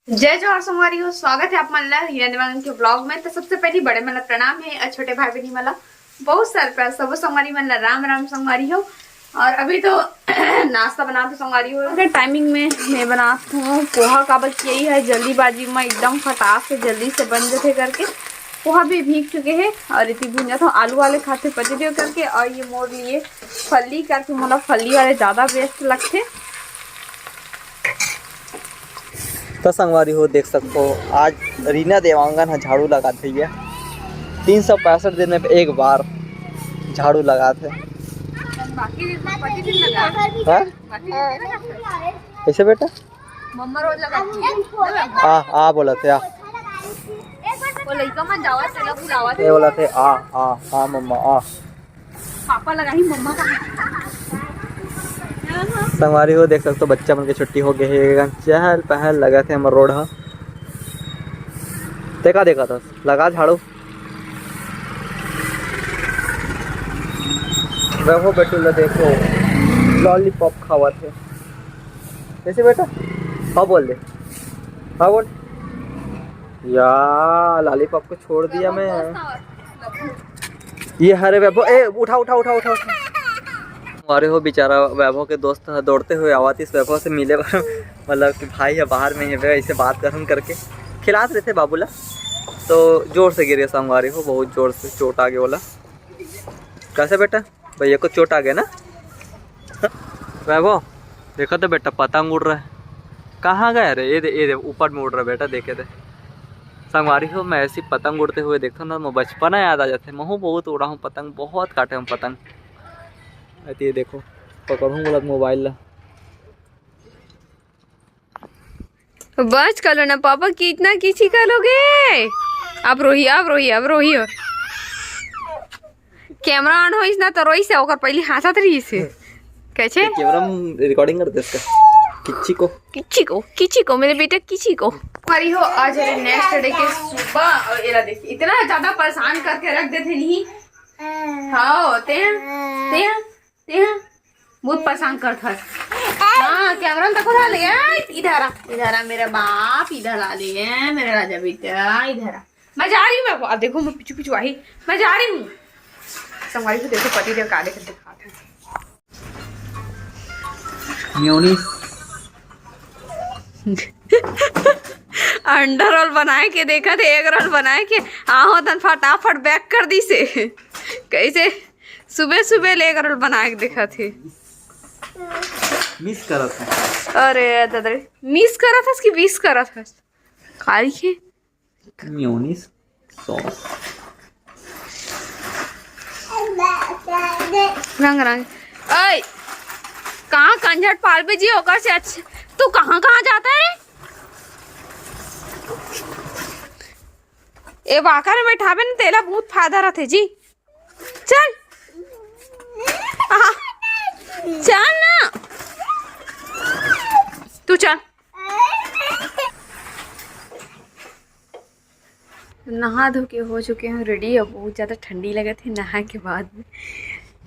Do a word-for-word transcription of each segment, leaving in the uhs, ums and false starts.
जय जोहार संगवारी हो, स्वागत है आप मन ला हीरा देवांगन के ब्लॉग में। तो सबसे पहली बड़े मन ला प्रणाम है और छोटे भाई बहनी मन ला बहुत सारा प्यार। सबो संगवारी मन ला राम राम संगवारी हो। और अभी तो नाश्ता बनात हो संगवारी हो। अगर टाइमिंग में मैं बनात हूँ पोहा, काबर कि यही है जल्दीबाजी में एकदम फटाक से जल्दी से बन जथे करके। पोहा भी भीग चुके हैं और इति भुंजा तो आलू वाले खाते पति देव करके, और ये मोर लिए फल्ली करके, मोला फल्ली वाले ज्यादा बेस्ट लगथे। तो संगवारी हो देख सकते हो, आज रीना देवांगन ह झाड़ू लगात भैया, तीन सौ पैंसठ दिन में एक बार झाड़ू लगात हे। बाकी दिन तो पति दिन लगा। हाँ? बाकी दिन नहीं लगा। कैसे बेटा? मम्मा रोज लगाती है। आ, आ बोलत हे, आ। वो लइका मन जावत हे, तेला बुलावत ये हे। बोलत हे, आ, आ, आ मम्मा, आ। पापा लगाही मम्मा का। संगवारी हो देख सकते हो, बच्चा मन के छुट्टी हो गए हे, एकदम चहल पहल लगत हे हमर रोड ह। ते का देखत हस? लगा झाड़ू। देखो बेटू ला देखो, लॉलीपॉप खावत हे। कैसे बेटा? हाँ बोल दे, हाँ बोल। या लॉलीपॉप को छोड़ दिया मैं। ये हरे वैभव, ए उठा उठा उठा उठा उठा। अरे हो बेचारा वैभव के दोस्त ह दौड़ते हुए आवत इस वैभव से मिले बर, मतलब कि भाई ह बाहर में हेबे, ऐसे बात करन करके खिलात रहिथे बाबू ला, तो जोर से गिरे संगवारी हो, बहुत जोर से चोट आ गे ओला। कैसे बेटा? भैया को चोट आ गया ना। वैभव, देखा तो बेटा, पतंग उड़ रहा है। कहाँ गया रे? ये दे, ये दे, ऊपर में उड़ रहा है बेटा, देखे दे। संगवारी हो, मैं ऐसी पतंग उड़ते हुए देखता हूँ ना, मोर बचपना याद आ जाते। महू बहुत उड़ा हूँ पतंग, बहुत काटे हूँ पतंग। अति ये देखो, पकड़ूँ बोला मोबाइल ला। बस कर लो ना पापा, कितना किची कर लोगे। अब रोही, अब रोही, अब रोही हो। कैमरा ऑन होइस ना तो रोइस हे, ओकर पहली हाँसत रहिस हे। कैसे? कैमरा में रिकॉर्डिंग कर दे इसका। किच्ची को। किच्ची को, किच्ची को, मेरे बेटे किच्ची को। हमारी हो आज है नेक्स्ट डे के सुबह, और एला देखिए, इतना ज्यादा परेशान करके रख देथे नहीं। हाँ, ते हैं, ते हैं, ते हैं। बहुत परेशान करत हस। हाँ, कैमरा में देखो, डाले, ए, इधर आ, इधर आ मेरा बाप, इधर आ ले, ए, मेरा राजा बेटा, इधर आ। मैं जा रही हूँ, मैं, अब देखो, मैं पीछू पीछू आई, मैं जा रही हूँ। संगवारी को देखो, पति देव का देख दिखाते हैं। मेयोनीज। अंडा रोल बनाए के देखा थे, एग रोल बनाए के, आहो तन फटाफट बैक कर दी से। कैसे सुबह सुबह ले एग रोल बनाए के देखा थे। मिस करत हूँ। अरे दादा रे, मिस करत हस कि विश करत हस? काली के मेयोनीज सॉस। रंग रंग। ओए, कहाँ कंझट पालबे जी, ओकर से अच्छा तू कहाँ कहाँ जाता है रे? ए वाकर में बैठाबे न, तेला बहुत फायदा रहथे जी। चल। आहा। चल ना। तू चल। नहा धो के हो चुके हैं रेडी। अब बहुत ज़्यादा ठंडी लगत हे नहाए के बाद में।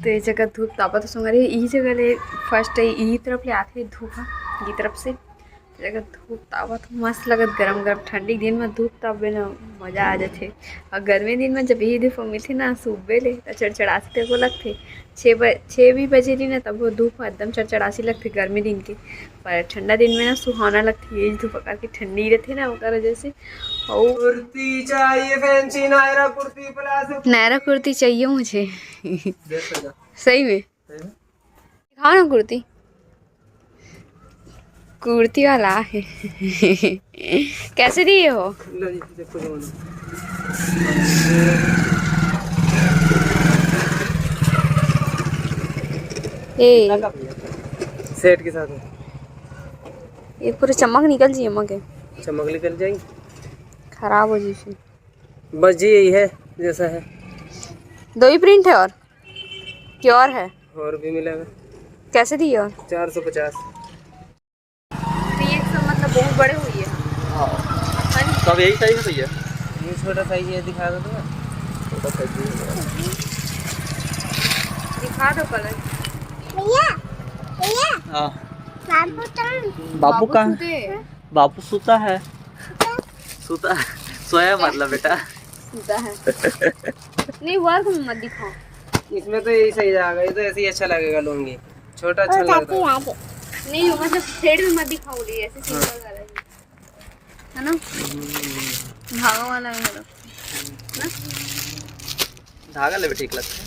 तो ये जगह धूप तापत हे संगवारी, यही जगह ले फर्स्ट है, यही तरफ ले आथे धूप ह, ये तरफ से। जगह धूप तापत हे, मस्त लगत, गरम गरम ठंडी के दिन में धूप तापबे ना, मजा आ जाथे। और गर्मी दिन में जब यही धूप मिलथे ना सुबह ले, तो चड़चड़ासी तको लगथे। छः ब-, छः भी बजे रही ना, तब वो धूप एकदम चड़चड़ासी लगथे गर्मी दिन के। पर ठंडा दिन में ना सुहावना लगथे, ये धूप करके ठंडी रहथे ना, ओकर वजह से। और कुर्ती चाहिए फैंसी, नायरा कुर्ती प्लाजो। नायरा कुर्ती चाहिए मुझे। देख सकता। सही में? सही में? दिखाओ ना कुर्ती। कुर्ती वाला है। कैसे दिए हो? लो जी, देखो जमाना। ए। सेट के साथ है। ये पूरे चमक निकल जी, अम्मा के। चमक निकल जाएगी। खराब हो जी फिर। बस जी यही है, जैसा है। दो ही प्रिंट है और? प्योर है। और भी मिलेगा। कैसे दिए और? चार सौ पचास। तो ये सब मतलब बहुत बड़े हुई है। हाँ। है नी? सब यही साइज है भैया। ये छोटा साइज है, दिखा दो ना। छोटा साइज है। दिखा दो कलर। भैया, भैया। हाँ। बाबू कहाँ? बाबू बाबू कहाँ? सुते हैं। बाबू सुता है। सुता, सोया मतलब बेटा। सुता है। नहीं, वर्क में मत दिखाओ। इसमें तो यही सही जाएगा, ये तो ऐसे ही अच्छा लगेगा लुंगी। छोटा अच्छा लगता है। नहीं, वो मतलब थ्रेड में मत दिखाओ, बोलिए ऐसे सिंपल वाला ही। है ना? धागा वाला है ना? धागा ले भी ठीक लगता है।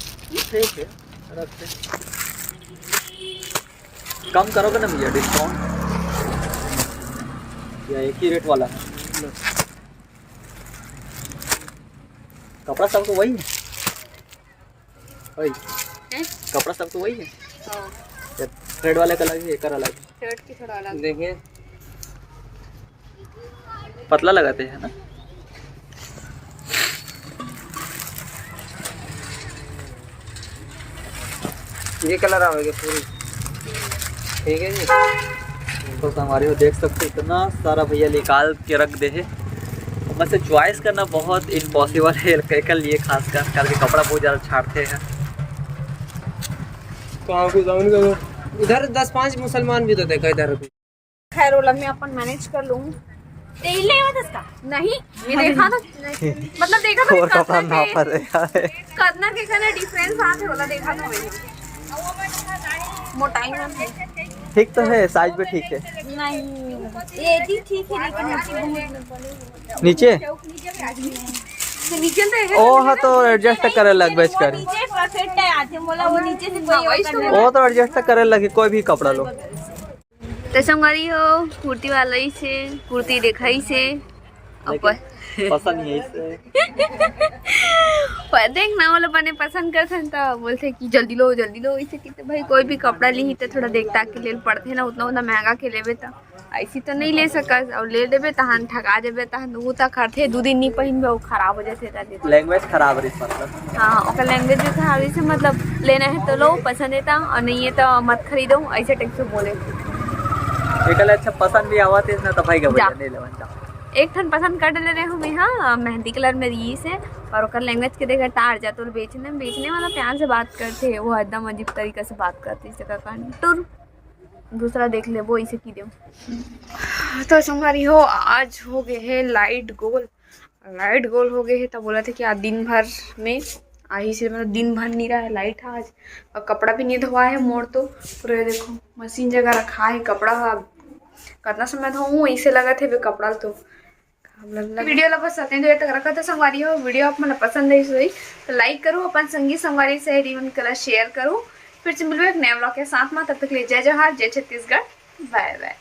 ठीक है, रखते हैं। कम करोगे ना भैया डिस्काउंट, या एक ही रेट वाला है? कपड़ा सब तो वही है भाई। हैं? कपड़ा सब तो वही है। हाँ। थ्रेड वाले का अलग है, एकर अलग है। थ्रेड की थोड़ा अलग। देखिए, पतला लगाते हैं ना। ये कलर आवेगा पूरी, ठीक है जी। तो संगवारी हो, देख सकते हो, इतना सारा भैया निकाल के रख दे है। मतलब चॉइस करना बहुत इम्पॉसिबल है लड़के के लिए, खास कर करके कपड़ा बहुत ज़्यादा छाटते हैं। कहाँ को जाऊँ इधर? दस पांच मुसलमान भी तो देखा इधर। खैर, ओला मैं अपन मैनेज कर लूँ। तेल नहीं होता इसका? नहीं, ये देखा तो, मतलब देखा तो और कपड़ा ना पड़े। करना के कहना डिफरेंस आथे, ओला देखा तो वही। मोटाई में है। ठीक तो है, साइज भी ठीक है। नहीं, ये भी ठीक है, लेकिन नीचे बहुत नीचे? तो नीचे तो है, ओ हाँ, तो एडजस्ट करे लगबेच कर। नीचे परफेक्ट है, आथे मोला वो नीचे से कोई हाँ, वही और तो करना। वो तो एडजस्ट करे लगे, कोई भी कपड़ा लो। तो संगवारी हो, कुर्ती वाला ही से, कुर्ती देखाई से, लेकिन अपन पसंद नहीं है इसे। पर देख ना, वो लोग बने पसंद करते हैं तो बोलते हैं कि जल्दी लो, जल्दी लो। इसे किते भाई, कोई भी कपड़ा ली तो थोड़ा देख ताक के ले पड़ते हैं ना, उतना उतना महंगा के लेबे तो ऐसी तो नहीं ले सकस, और ले लेबे तहन ठगा देबे, तहन वो तो करते दो दिन नहीं पहनबे, वो खराब हो जाते। लैंग्वेज खराब रही मतलब। हाँ, ओकर लैंग्वेज भी खराब रही से, मतलब लेना है तो लो, पसंद है तो, और नहीं है तो मत खरीदो, ऐसे टाइप से बोले। एकला अच्छा पसंद भी आवत है ना, तो भाई का जा। बोले, नहीं लेवन जा। एक ठन पसंद कर ले रहे हूँ मैं, हाँ, मेहंदी कलर में रही से, और ओकर लैंग्वेज के देखे तार जा, तोर बेचने, बेचने वाला प्यार से बात करते हैं, वो एकदम अजीब तरीका से बात करते हैं, इसे का कान टुर, दूसरा देख ले, वो इसे की दो। तो संगवारी हो, आज हो गए है लाइट गोल, लाइट गोल हो गए है, तब बोला था कि आज दिन भर में आही से, मतलब दिन भर नहीं रहा है लाइट आज, और कपड़ा भी नहीं धोआ है मोर तो। पूरे देखो मशीन जगह रखा है कपड़ा, अब कितना समय धोऊँ, इसे लगा थे वे कपड़ा तो। वीडियो ला बस अतने देर तक रखा था संगवारी हो। वीडियो आप मन पसंद आई होही तो लाइक करो, अपन संगी संगवारी सहेली मन करा शेयर करो। फिर से मिलबो एक नया व्लॉग के साथ में, तब तक के लिए जय जोहार, जय छत्तीसगढ़, बाय बाय।